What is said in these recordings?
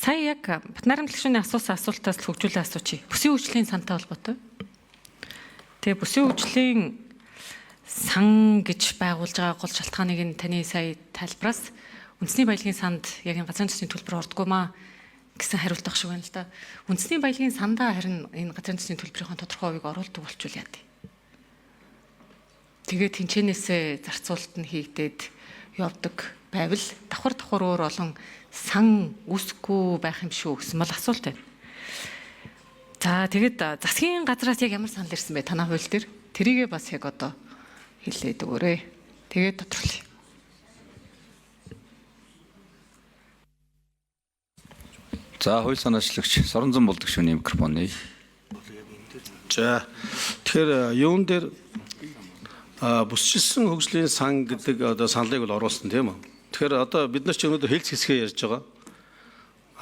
Сая яг Батнарамлаг шүний асуусан асуултаас л хөгжүүлээ асуучих. Бүсийн хөгжлийн сантай холбоотой. Тэгээ бүсийн хөгжлийн сан гэж байгуулж байгаа гол шалтгааныг нь таны сая тайлбараас үндэсний баялагын санд яг энэ газрын төсний төлбөр ордгоо маа гэсэн хариулт ах шиг байна л да. Үндэсний баялагын сандаа харин энэ газрын төсний төлбөрийн тодорхой хувийг оруулдаг болчвол яа тий. Тэгээ тэнчэнээсээ зарцуулалт нь хийгдээд явдаг байвал давхар давхар өөр олон сан үүсэхгүй байх юм шүү гэсэн бол асуулт байна. За тэгэд засгийн газраас яг ямар санал ирсэн бэ танай хууль дээр? Тэрийгээ бас яг одоо хэлээд өгөөрэй. Тэгээд тодорхойлъё. За хууль санаачлагч Соронзон болдог шөнийн микрофоныг. За тэгэхээр юун дээр бүсчилсэн хөгжлийн сан гэдэг одоо саналыг бол оруулсан тийм үү. Тэгэхээр одоо бид нар ч өнөөдөр хэлц хэсгээ ярьж байгаа.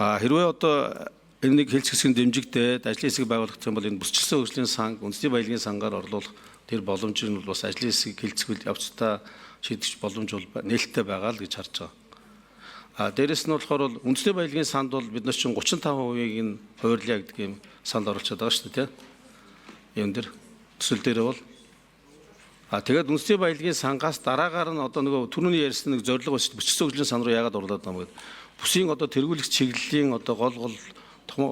А хэрвээ одоо энэ нэг хэлц хэсэг нь дэмжигдээд ажлын хэсэг байгуулах юм бол энэ бүсчилсэн хөгжлийн сан үндэсний баялагын сангаар орлуулах тэр боломж нь бол бас ажлын хэсэг хэлцгүүл явцдаа шийдэх боломж бол нээлттэй байгаа л гэж харж байгаа. А дээрэс нь болохоор бол үндэсний баялагын санд бол бид нар чинь 35%-ийг нь хуурлаа гэдэг юм санал оруулчихад байгаа шүү дээ, тийм. Юм дээр төсөл дээр бол тэгээд үндэсний баялагын сангаас дараагаар нь одоо нөгөө түрүүний ярьсан нэг зорилго байна шүү дээ. Бүсчсэн хөгжлийн сан руу яагаад орлоод байгаа юм бэ? Бүсийн одоо тэргүүлэх чиглэлийн одоо гол гол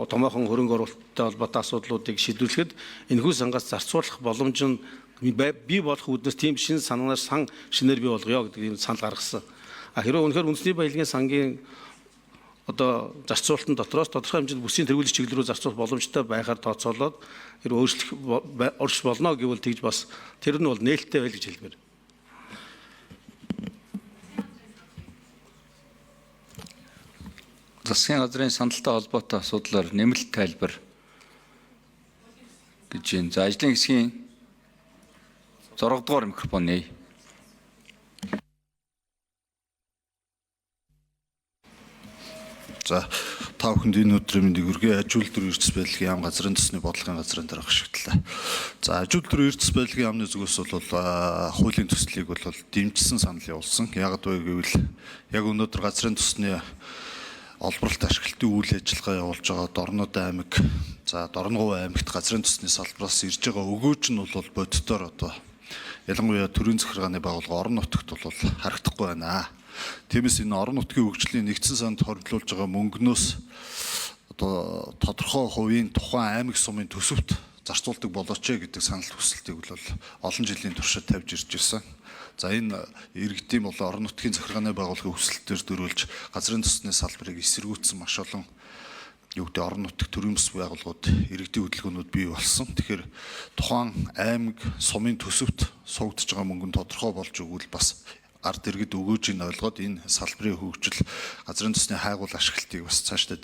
томоохон хөрөнгө оруулалттай холбоотой асуудлуудыг шийдвэрлэхэд энэхүү сангаас зарцуулах боломж нь бий болох үүднээс тийм шинэ санаанаар сан шинээр бий болгоё гэдэг юм санал гаргасан. А хэрвээ үнэхээр үндэсний баялагын сангийн одоо зарцуулалтын дотроос тодорхой хэмжээнд бүсийн тэргүүлэх чиглэл рүү зарцуулах боломжтой байхаар тооцоолоод хэрвээ өөрчлөх орш болно гэвэл тэгж бас тэр нь бол нээлттэй байл гэж хэлмээр. Засгийн газрын саналтай холбоотой асуудлаар нэмэлт тайлбар гэж байна. За ажлын хэсгийн 6 дугаар микрофон нээ. За та бүхэнд энэ өдрийн мэндийг хүргэе. Аж үйлдвэр эрдэс байдлын яам газрын төсний бодлогын газрын дарга гишгтлээ. За аж үйлдвэр эрдэс байдлын яамны зүгээс бол хуулийн төслийг бол дэмжсэн санал явуулсан. Яг вэ гэвэл яг өнөөдөр газрын төсний олборлолт ашиглалтын үйл ажиллагаа явуулж байгаа Дорнод аймаг, за Дорногов аймагт газрын төсний салбараас ирж байгаа өгөөж нь бол боддоор одоо ялангуяа төрийн захиргааны байгууллага орон нутагт бол харагдахгүй байна. Тиймээс энэ орон нутгийн хөгжлийн нэгдсэн санд хоригдлуулж байгаа мөнгнөөс одоо тодорхой хувийн тухайн аймаг сумын төсөвт зарцуулдаг болооч гэдэг санал хүсэлтийг бол олон жилийн туршид тавьж ирж байсан. За энэ иргэдийн болон орон нутгийн захиргааны байгууллагын хүсэлтээр дөрвөлж газрын төсний салбарыг эсэргүүцсэн маш олон юу гэдэг орон нутаг төрийн бас байгууллагууд иргэдийн хөдөлгөөнүүд бий болсон. Тэгэхээр тухайн аймаг сумын төсөвт суугдж байгаа мөнгө нь тодорхой болж өгвөл бас ард иргэд өгөөжийг ойлгоод энэ салбарын хөгжил газрын төсний хайгуул ашиглалтыг бас цаашдаа